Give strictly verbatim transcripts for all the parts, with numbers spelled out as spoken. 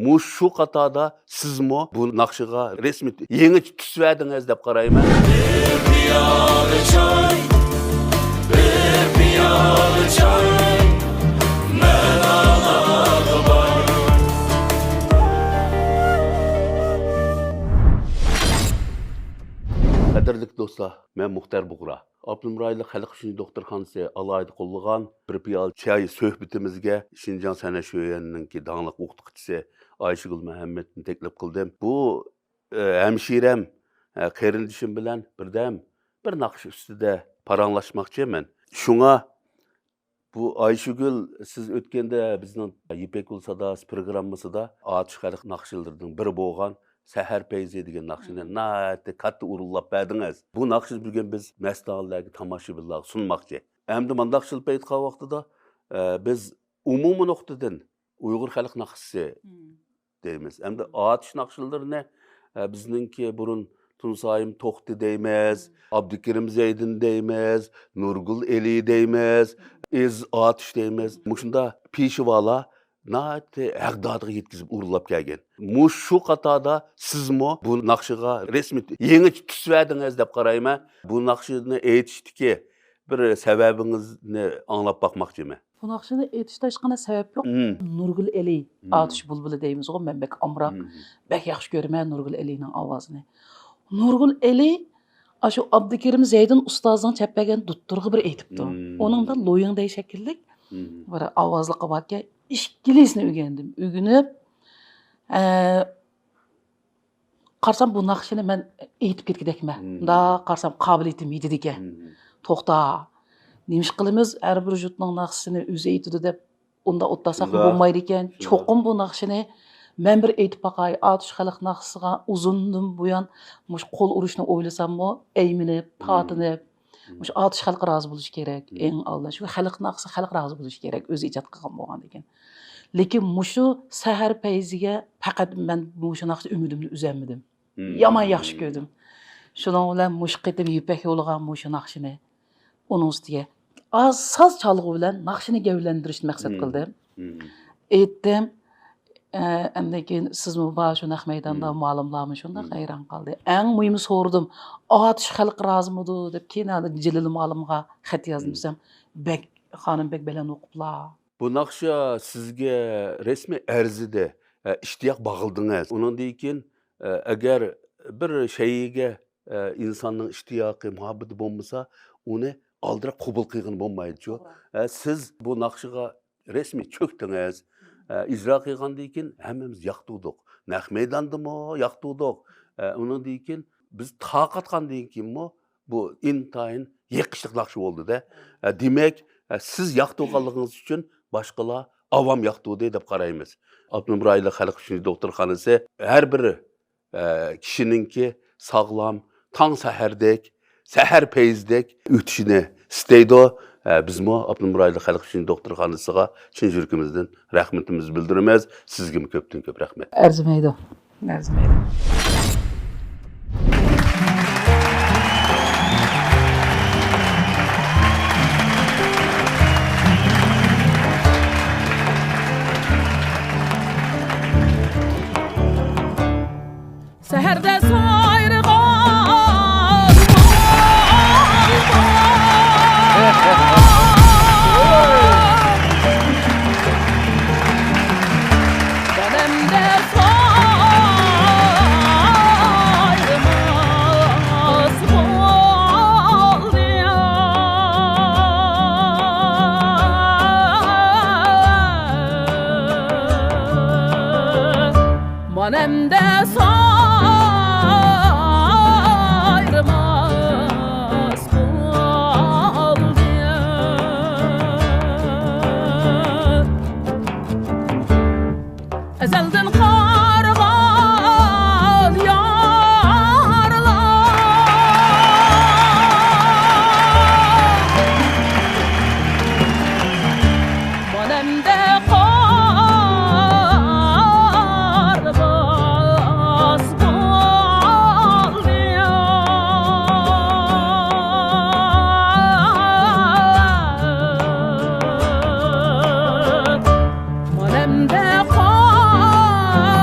مۇشۇ قاتاردا سىزمۇ بۇ ناخشىغا رەسمىي يېڭىچە تۈس بەردىڭىز دەپ قارايمەن. بىر پىيالە چاي، بىر پىيالە چاي، مەن ئالاغا بار. قەدىرلىك دوستلار، مەن مۇختەر بۇغرا. ئاپتونوم رايونلۇق خەلق ئۈچۈن دوختۇرخانىسى ئالاھىدە قوللىغان بىر پىيالە چاي سۆھبىتىمىزگە شىنجاڭ سەنئەت شۆيۈەنىنىڭكى داڭلىق ئوقۇتقۇچىسى ئايشىگۈل مۇھەممەدنى تەكلىپ قىلدىم. بۇ، ئە، ھەمشىرەم، ئە، قېرىندىشىم بىلەن بىردەم بىر ناخشا ئۈستىدە پاراڭلاشماقچىمەن. شۇڭا بۇ ئايشىگۈل، سىز ئۆتكەندە بىزنىڭ يىپەك يولى ساداسى پروگراممىسىدا ئاتۇش خەلق ناخشىلىرىنىڭ بىرى بولغان سەھەر پەيزى دېگەن ناخشىنى ناھايىتى كاتتا ئورۇنلاپ بەردىڭىز. بۇ ناخشىنى بۈگۈن بىز مەستانىلەرگە، تاماشىبىنلارغا سۇنماقچى. ئەمدى مانداق قىلىپ ئېيتقان ۋاقتىدا، ئە، بىز ئومۇمىي نۇقتىدىن ئۇيغۇر خەلق ناخشىسى دەيمىز. ئەمدى ئاتۇش ناخشىلىرىنى، ئە، بىزنىڭكى بۇرۇن تۇنسايىم توختى دەيمىز، ئابدۇكېرىم زەيدىن دەيمىز، نۇرگۈل ئېلى دەيمىز، ئېزىز ئاتۇش دەيمىز. مۇشۇنداق پېشۋالار ناھايىتى ھەغدادىغا يەتكۈزۈپ ئورۇنلاپ كەلگەن. مۇشۇ قاتاردا سىزمۇ بۇ ناخشىغا رەسمىي يېڭىچە تۈس بەردىڭىز دەپ قارايمەن. بۇ ناخشىنى ئېيتىشتىكى بىر سەۋەبىڭىزنى ئاڭلاپ باقماقچىمەن. بۇ ناخشىنى ئېيتىشتا ھېچقانداق سەۋەب يوق. مم. نۇرگۈل ئېلى، مم. ئاتۇش بۇلبۇلى دەيمىزغۇ، مەن بەك ئامراق، مم. بەك ياخشى كۆرىمەن نۇرگۈل ئېلىنىڭ ئاۋازىنى. نۇرگۈل ئېلى ئاشۇ ئابدۇكېرىم زەيدىن ئۇستازنىڭ چەپ بەرگەن دوتتۇرىغا بىر ئېيتىپتۇ. مم. ئۇنىڭدا لويىڭدەي شەكىللىك، مم. بىر ئاۋازلىقى باركەن، ئىككىلىسىنى ئۆگەندىم. ئۆگىنىپ، ئە، قارىسام، بۇ ناخشىنى مەن ئېيتىپ كەتكۈدەكمەن. مم. مۇنداق قارىسام، قابىلىيىتىم يېتىدىكەن. مم. توختا، نېمىش قىلىمىز، ھەر بىر جۇتنىڭ ناخشىسىنى ئۆزى ئېيتىدۇ دەپ، ئۇنداق ئوتتا ساقلا شۇنداق. بولمايدىكەن. شۇنداق. چوقۇم بۇ ناخشىنى مەن بىر ئېيتىپ باقاي. ئاتۇش خەلق ناخشىسىغا ئۇزۇندىن بۇيان مۇشۇ قول ئۇرۇشنى ئويلىساممۇ، ئەيمىنىپ، مم. تارتىنىپ، مم. مۇشۇ ئاتۇش خەلقى رازى بولۇشى كېرەك. مم. ئەڭ ئالدى شۇ خەلق ناخشىسى خەلق رازى بولۇشى كېرەك، ئۆزى ئىجاد قىلغان بولغاندىكىن. لېكىن مۇشۇ سەھەر پەيزىگە پەقەت مەن مۇشۇ ناخشا ئۈمىدىمنى ئۈزەلمىدىم. مم. يامان ياخشى كۆردۈم. شۇنىڭ بىلەن مۇشۇ قېتىم يىپەك يولىغا مۇشۇ ناخشىنى، ئۇنىڭ ئۈستىگە ئاز ساز چالغۇ بىلەن ناخشىنى گەۋدىلەندۈرۈشنى مەقسەت مم. قىلدىم. مم. ئېيتتىم. ئە، ئاندىن كېيىن سىزمۇ بار شۇ نەق مەيداندا، مم. مۇئەللىملارمۇ شۇنداق مم. ھەيران قالدى. ئەڭ مۇھىمى سورىدىم، ئاتۇش خەلقى رازىمىدۇ دەپ، كېيىن ھازىر جېلىل مۇئەللىمغا خەت يازدىم مم. دېسەم، بەك، خانىم بەك بەلەن ئوقۇپلا. بۇ ناخشا سىزگە رەسمىي ئەرزىدى، ئە، ئىشتىياق باغلىدىڭىز. ئۇنىڭدىن كېيىن، ئە، ئەگەر بىر شەيئىگە، ئە، ئىنساننىڭ ئىشتىياقى، مۇھەببىتى بولمىسا، ئۇنى ئالدىراپ قوبۇل قىلغىلى بولمايدۇ. توغرا. ئە، سىز بۇ ناخشىغا رەسمىي چۆكتىڭىز. ئە، ئىجرا قىلغاندىن كېيىن ھەممىمىز ياقتۇردۇق. نەق مەيداندىمۇ ياقتۇردۇق. ئە، ئۇنىڭدىن كېيىن بىز تارقاتقاندىن كېيىنمۇ بۇ ئىنتايىن يېقىشلىق ناخشا بولدى-دە. ئە، دېمەك، ئە، سىز ياقتۇرغانلىقىڭىز ئۈچۈن باشقىلار ئاۋام ياقتۇردى دەپ قارايمىز. ئاپتونوم رايونلۇق خەلق ئۈچۈن دوختۇرخانىسى ھەر بىر، ئە، كىشىنىڭكى ساغلام، تاڭ سەھەردەك، سەھەر پەيزىدەك ئۆتۈشىنى ئىستەيدۇ. ئە، بىزمۇ ئاپتونوم رايونلۇق خەلق ئۈچۈن دوختۇرخانىسىغا چىن يۈرىكىمىزدىن رەھمىتىمىزنى بىلدۈرىمىز. سىزگىمۇ كۆپتىن كۆپ رەھمەت. ئەرزىمەيدۇ. ئەرزىمەيدۇ. سەھەردە سايرىغان مانا ئەمدى سايرىماس بولدى. ئەزەلدىن قارىغان يارلار. مانا ئەمدى قارىماس بولدى. مانا ئەمدى قارىماس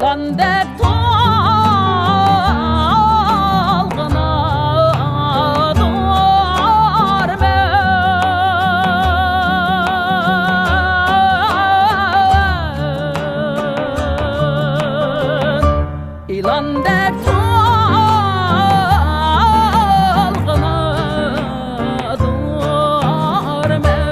دەپ تالغىنىدۇر مەن. ئىلاندەك تالغىنىدۇر مەن.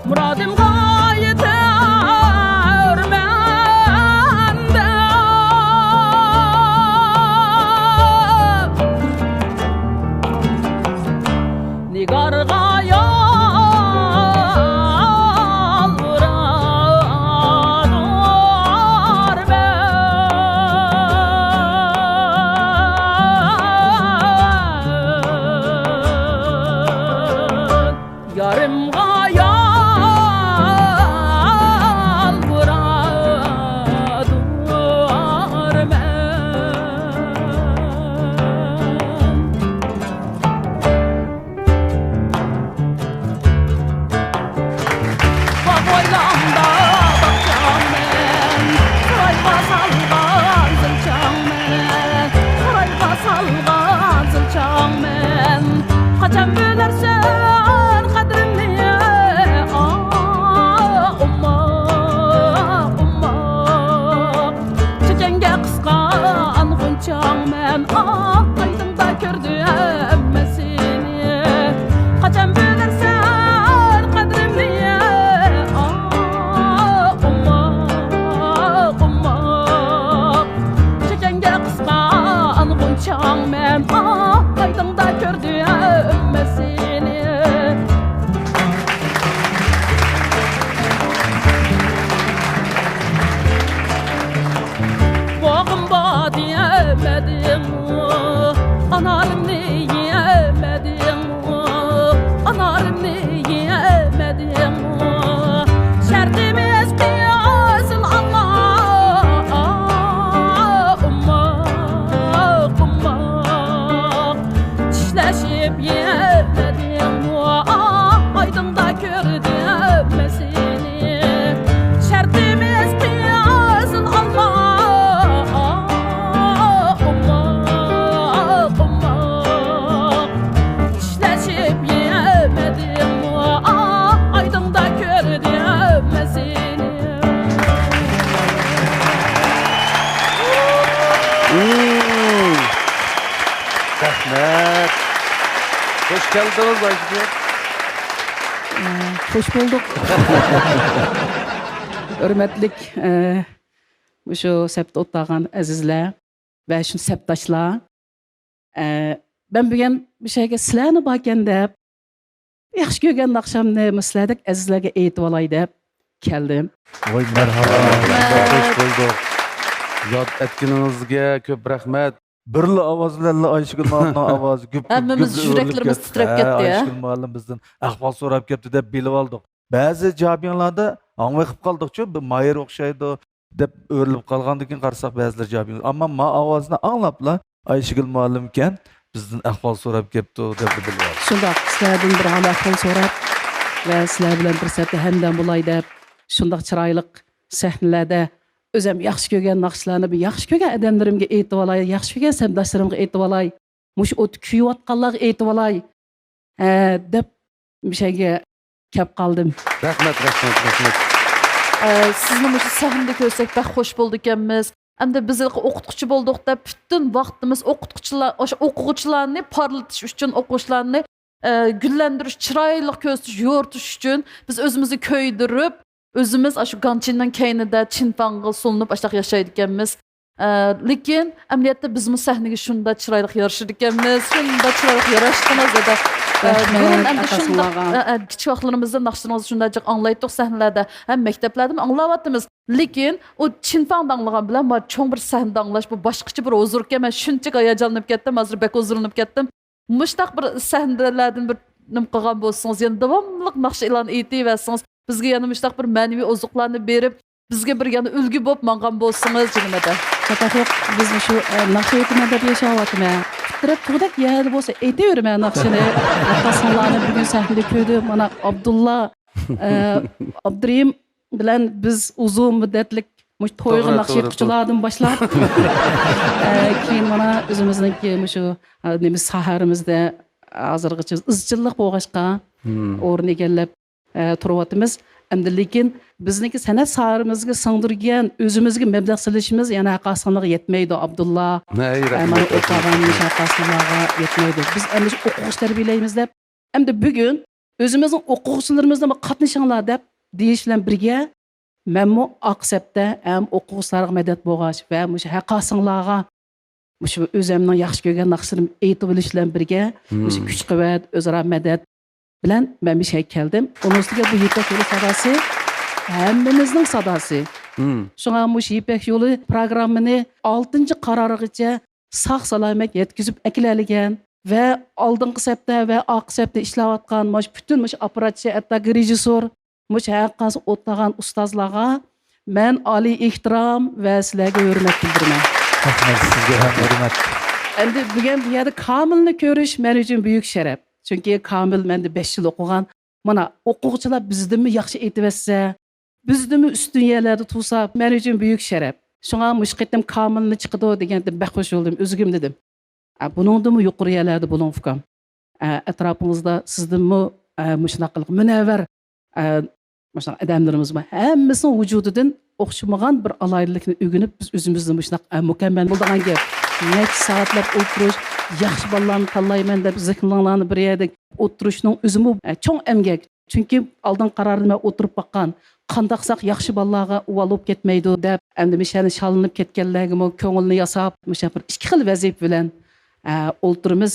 مۇرادىمغا يېتەرمەن دەپ، نىگارغا يالۋۇرۇر مەن. يارىمغا يالۋۇرۇر مەن. باغ بويلامدا باغچاڭ مەن، سارايغا سالغان زىلچاڭ مەن، سارايغا سالغان زىلچاڭ مەن. قاچان بىلەرسەن قەدرىمنى، ئا، ئوماق، ئوماق. چېچەڭگە قىسقان غۇنچاڭ مەن، ئاھ، ئايدىڭدا كۆردۈم ھەممىسىنى. قاچان بىلەرسەن قەدرىمنى، ئاھ، ئوماق، ئوماق. چېچەڭگە قىسقان غۇنچاڭ مەن، ئاھ، ئايدىڭدا كۆردۈم ھەممىسىنى. باغىم بار دېمىدىڭمۇ، ئانارىمنى يېمىدىڭمۇ، ئانارىمنى يېمىدىڭمۇ؟ شەرتىمىز قىزىل ئالما، ئوماق، ئوماق. چىشلەشىپ يەتمىدىڭمۇ؟ ئاھ، ئايدىڭدا كۆردۈم ھەممىسىنى. شەرتىمىز قىزىل ئالما، ئوماق، ئوماق. چىشلەشىپ يەتمىدىڭمۇ؟ ئاھ، ئايدىڭدا كۆردۈم ھەممىسىنى. رەھمەت. خوش كەلدىڭىز، ئايشىگۈل. ئە، خوش بولدۇق. ھۆرمەتلىك، ئە، مۇشۇ سەپتە ئولتۇرغان ئەزىزلەر ۋە شۇ سەپداشلار. ئە، مەن بۈگۈن مۇشۇ يەرگە سىلەرنى باركەن دەپ، ياخشى كۆرگەن ناخشامنى مۇشۇ سىلەردەك ئەزىزلەرگە ئېيتىۋالاي دەپ كەلدىم. ۋاي، مەرھابا. رەھمەت. خوش بولدۇق. ياد ئەتكىنىڭىزگە كۆپ رەھمەت. بىرلا ئاۋاز بىلەنلا ئايشىگۈل مۇئەللىمنىڭ ئاۋازى گۈپ، گۈپ، ھەممىمىز گۈپ يۈرەكلىرىمىز ئۆرۈلۈپ كەتتى. تىترەپ ھە، كەتتى، يا. ئايشىگۈل مۇئەللىم بىزدىن ئەھۋال سوراپ كەپتۇ دەپ بىلىۋالدۇق. بەزى جابىڭلاردا ئاڭۋېقىپ قالدۇقچۇ، بىر مايىر ئوخشايدۇ دەپ ئۆرۈلۈپ قالغاندىن كېيىن قارىساق بەزىلەر جابىڭ. ئەمما ما ئاۋازنى ئاڭلاپلا ئايشىگۈل مۇئەللىمكەن بىزدىن ئەھۋال سوراپ كەپتۇ دەپ بىلىۋالدۇق. شۇنداق، سىلەردىن بىر ھال-ئەھۋال سوراپ ۋە سىلەر بىلەن بىر سەپتە ھەمدەم بولاي دەپ، شۇنداق چىرايلىق سەھنىلەردە ئۆزۈم ياخشى كۆرگەن ناخشىلارنى بىر ياخشى كۆرگەن ئادەملىرىمگە ئېيتىۋالاي، ياخشى كۆرگەن سەپداشلىرىمغا ئېيتىۋالاي، مۇشۇ ئوتتا كۆيۈۋاتقانلارغا ئېيتىۋالاي، ھە، دەپ مۇشۇ يەرگە كەپ قالدىم. رەھمەت، رەھمەت، رەھمەت. ئە، سىزنى مۇشۇ سەھنىدە كۆرسەك بەك خوش بولىدىكەنمىز. ئەمدى بىز ھېلىقى ئوقۇتقۇچى بولدۇق دەپ پۈتۈن ۋاقتىمىز ئوقۇتقۇچىلار، ئاشۇ ئوقۇغۇچىلارنى پارلىتىش ئۈچۈن، ئوقۇغۇچىلارنى ئە، گۈللەندۈرۈش، چىرايلىق كۆرسىتىش، يورۇتۇش ئۈچۈن بىز ئۆزىمىزنى كۆيدۈرۈپ، ئۆزىمىز ئاشۇ گانچىننىڭ كەينىدە چىنفاڭغا سولىنىپ ئاشۇنداق ياشايدىكەنمىز. ئە، لېكىن ئەمەلىيەتتە بىزمۇ سەھنىگە شۇنداق چىرايلىق يارىشىدىكەنمىز، شۇنداق چىرايلىق ياراشتىڭىز دادا. ئە، رەھمەت، بۇرۇن ئەمدى شۇنداق، ئاكاسىڭلارغا. ئە، ئە، كىچىك ۋاقىتلىرىمىزدا ناخشىلىرىڭىزنى شۇنداق جىق ئاڭلايتتۇق سەھنىلەردە، ھەم مەكتەپلەردىمۇ ئاڭلاۋاتىمىز. لېكىن ئۇ چىنفاڭدا ئاڭلىغان بىلەن ما چوڭ بىر سەھنىدە ئاڭلاش بۇ باشقىچە بىر ھۇزۇركەن. مەن شۇنچىلىك ھاياجانلىنىپ كەتتىم، ھازىر بەك ھۇزۇرلىنىپ كەتتىم. مۇشتاق بىر سەھنىلەردىن بىر نېمە قىلغان بولسىڭىز، يەنە داۋاملىق ناخشا ئېلان ئېيتىۋەرسىڭىز، بىزگە يەنە مۇشتاق بىر مەنىۋى ئوزۇقلارنى بېرىپ، بىزگە بىر يەنە ئۈلگە بولۇپ ماڭغان بولسىڭىز، جېنىم ئەدە. چاتاق يوق، بىز مۇشۇ، ئە، ناخشا ئېيتىمەن دەپ ياشاۋاتىمەن. پىتىرەپ تۇغدەك يەردە بولسا ئېيتىۋېرىمەن ناخشىنى. ئاكاسىڭلارنى بۈگۈن سەھنىدە كۆردۈم. مانا، ئابدۇللا ئە، ئابدۇرېھىم بىلەن بىز ئۇزۇن مۇددەتلىك مۇشۇ تويغا توغرا، ناخشا توغرا، ئېيتقۇچىلاردىن باشلاپ، ئە، كېيىن مانا ئۆزىمىزنىڭكى مۇشۇ، ئە، نېمە، ساھەمىزدە ھازىرغىچە ئىزچىللىق بولغاچقا، مم، ئورۇن ئىگىلەپ، ئە، تۇرۇۋاتىمىز. ئەمدى لېكىن بىزنىڭكى سەنئەت ساھەمىزگە سىڭدۈرگەن، ئۆزىمىزگە مەبلەغ سېلىشىمىز يەنە ھەققاسىڭلىغا يەتمەيدۇ، ئابدۇللا. ھەي، ئە، رەھمەت، مانا رەھمەت، ئولتۇرغان رەھمەت. مۇشۇ ھەققاسىڭلارغا يەتمەيدۇ. بىز ئەمدى شۇ ئوقۇغۇچىلار تەربىيەلەيمىز دەپ، ئەمدى بۈگۈن ئۆزىمىزنىڭ ئوقۇغۇچىلىرىمىزنى قاتنىشىڭلار دەپ دېيىش بىلەن بىرگە، مەنمۇ ئارقا سەپتە ھەم ئوقۇغۇچىلارغا مەدەت بولغاچ ۋە مۇشۇ ھەققاسىڭلارغا مۇشۇ ئۆزۈمنىڭ ياخشى كۆرگەن ناخشىلىرىمنى ئېيتىۋېلىش بىلەن بىرگە، مۇشۇ، مم، كۈچ-قۇۋۋەت، ئۆزئارا مەدەت بىلەن مەن مۇشۇ يەرگە كەلدىم. ئۇنىڭ ئۈستىگە بۇ يىپەك يولى ساداسى ھەممىمىزنىڭ ساداسى. مم. شۇڭا مۇشۇ يىپەك يولى پىروگراممىنى ئالتىنچى قارارغىچە ساق-سالامەت يەتكۈزۈپ ئەكېلەلىگەن ۋە ئالدىنقى سەپتە ۋە ئارقا سەپتە ئىشلەۋاتقان مۇشۇ پۈتۈن مۇشۇ ئاپپاراتچى، ھەتتاكى رېژىسسور، مۇشۇ ھەققاسى ئولتۇرغان ئۇستازلارغا مەن ئالىي ئېھتىرام ۋە سىلەرگە ھۆرمەت بىلدۈرىمەن. رەھمەت، سىزگە ھەم ھۆرمەت. ئەمدى بۈگۈن بۇ يەردە كامىلنى كۆرۈش مەن ئۈچۈن بۈيۈك شەرەپ. چۈنكى كامىل مەندە بەش يىل ئوقۇغان. مانا، ئوقۇغۇچىلار بىزدىنمۇ ياخشى ئېيتىۋەتسە، بىزدىنمۇ ئۈستۈن يەرلەردە تۇرسا، مەن ئۈچۈن بۈيۈك شەرەپ. شۇڭا مۇشۇ قېتىم كامىلنى چىقىدۇ دېگەندە بەك خۇش بولدۇم، ئۆزۈمگىمۇ دېدىم. ئە، بۇنىڭدىنمۇ يۇقىرى يەرلەردە بولۇڭ، ئۇكام. ئە، ئەتراپىڭىزدا سىزدىنمۇ، ئە، مۇشۇنداق قىلىق مۇنەۋۋەر، ئە، مۇشۇنداق ئادەملىرىمىز بار. ھەممىسىنىڭ ۋۇجۇدىدىن ئوخشىمىغان بىر ئالاھىدىلىكنى ئۆگىنىپ، بىز ئۆزىمىزنى مۇشۇنداق، ئە، مۇكەممەل بولىدىغان گەپ. نەچچە سائەتلەپ ئولتۇرۇش، ياخشى بالىلارنى تاللايمەن دەپ، زېھىنلىرىڭلارنى بىر يەردە ئولتۇرۇشنىڭ ئۆزىمۇ، ئە، چوڭ ئەمگەك. چۈنكى ئالدىنقى قارارنى مەن ئولتۇرۇپ باققان. قانداق قىلساق ياخشى بالىلارغا ئۇۋال بولۇپ كەتمەيدۇ دەپ، ئەمدى مۇشۇ يەردە شاللىنىپ كەتكەنلەرگىمۇ كۆڭۈلنى ياساپ، مۇشۇ بىر ئىككى خىل ۋەزىپە بىلەن، ئە، ئولتۇرىمىز.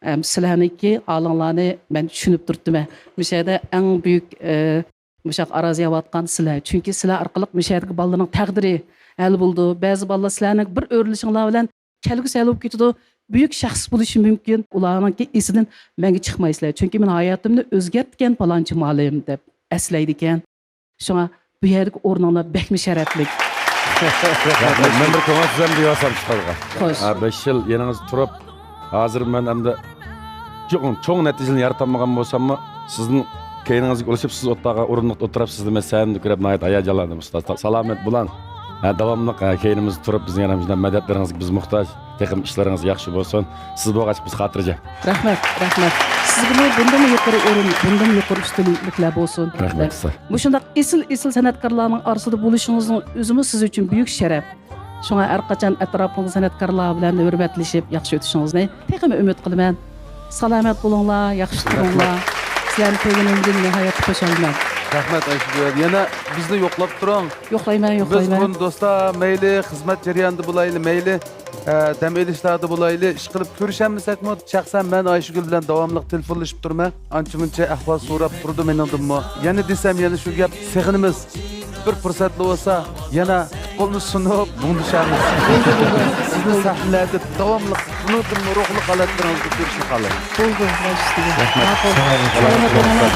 ئەم، سىلەرنىڭكى ھالىڭلارنى مەن چۈشىنىپ تۇرۇپتىمەن. مۇشۇ يەردە ئەڭ بۈيۈك، ئە، مۇشۇ ئارازى يەۋاتقان سىلەر. چۈنكى سىلەر ئارقىلىق مۇشۇ يەردىكى بالىلارنىڭ تەقدىرى ھەل بولىدۇ. بەزى بالىلار سىلەرنىڭ بىر ئۆرۈلۈشۈڭلار بىلەن كەلگۈسى ھەل بولۇپ كېتىدۇ. بۈيۈك شەخس بولۇشى مۇمكىن. ئۇلارنىڭكى ئېسىدىن مەڭگۈ چىقمايسىلەر. چۈنكى مېنىڭ ھاياتىمنى ئۆزگەرتكەن پالانچى مۇئەللىم دەپ ئەسلەيدىكەن. شۇڭا بۇ يەردىكى ئورنۇڭلار بەكمۇ شەرەپلىك. رەھمەت. مەن بىر كۆڭۈل سىزەم دېيىۋالسام ئىشقىلغا. خوش. ھە، بەش يىل يېنىڭىزدا تۇرۇپ، ھازىر مەن ئەمدى چوڭ، چوڭ نەتىجىلەرنى يارىتالمىغان بولساممۇ، سىزنىڭ كەينىڭىزگە ئۇلىشىپ، سىز ئوتتاغا ئورۇندۇقتا ئولتۇرۇپ، سىزنى مەن سەھنىدە كۆرۈپ ناھايىتى ھاياجانلاندىم، ئۇستاز. سالامەت بولۇڭ. ھە، داۋاملىق، ھە، كەينىمىزدە تۇرۇپ، بىزنىڭ يەنە مۇشۇنداق مەدەتلىرىڭىزگە بىز موھتاج. تېخىمۇ ئىشلىرىڭىز ياخشى بولسۇن. سىز بولغاچ بىز خاتىرجەم. رەھمەت، رەھمەت. سىزگىمۇ بۇندىنمۇ يۇقىرى ئورۇن، بۇندىنمۇ يۇقىرى ئۈستۈنلۈكلەر بولسۇن. رەھمەت، ئۇستاز. مۇشۇنداق ئېسىل، ئېسىل سەنئەتكارلارنىڭ ئارىسىدا بولۇشىڭىزنىڭ ئۆزىمۇ سىز ئۈچۈن بۈيۈك شەرەپ. شۇڭا ھەر قاچان ئەتراپىڭىزدا سەنئەتكارلار بىلەن ھۆرمەتلىشىپ ياخشى ئۆتۈشىڭىزنى تېخىمۇ ئۈمىد قىلىمەن. سالامەت بولۇڭلار، ياخشى تۇرۇڭلار. رەھمەت. سىلەرنى كۆرگىنىمدىن ناھايىتى خۇشالمەن. رەھمەت، ئايشىگۈل. يەنە بىزنى يوقلاپ تۇرۇڭ. يوقلايمەن، بىز يوقلايمەن. بۇرۇن دوستلار، مەيلى خىزمەت جەريانىدا بولايلى، مەيلى، ئە، دەم ئېلىشلاردا بولايلى، ئىشقىلىپ كۆرۈشەلمىسەكمۇ، شەخسەن مەن ئايشىگۈل بىلەن داۋاملىق تېلېفونلىشىپ تۇرىمەن. ئانچە-مۇنچە ئەھۋال سوراپ تۇرىدۇ مېنىڭدىنمۇ. يەنە دېسەم، يەنە شۇ گەپ، سېغىنىمىز. بىر پۇرسەتلا بولسا، يەنە پۇت-قولنى سۇنۇپ، مۇڭدىشارمىز. سىزنى سەھنىلەردە داۋاملىق بۇنىڭدىنمۇ روھلۇق ھالەتلىرىڭىزنى كۆرۈشنى خالايمىز. بولدى، باش ئۈستىگە. رەھمەت. ماقۇل. سالامەت بولۇڭلار.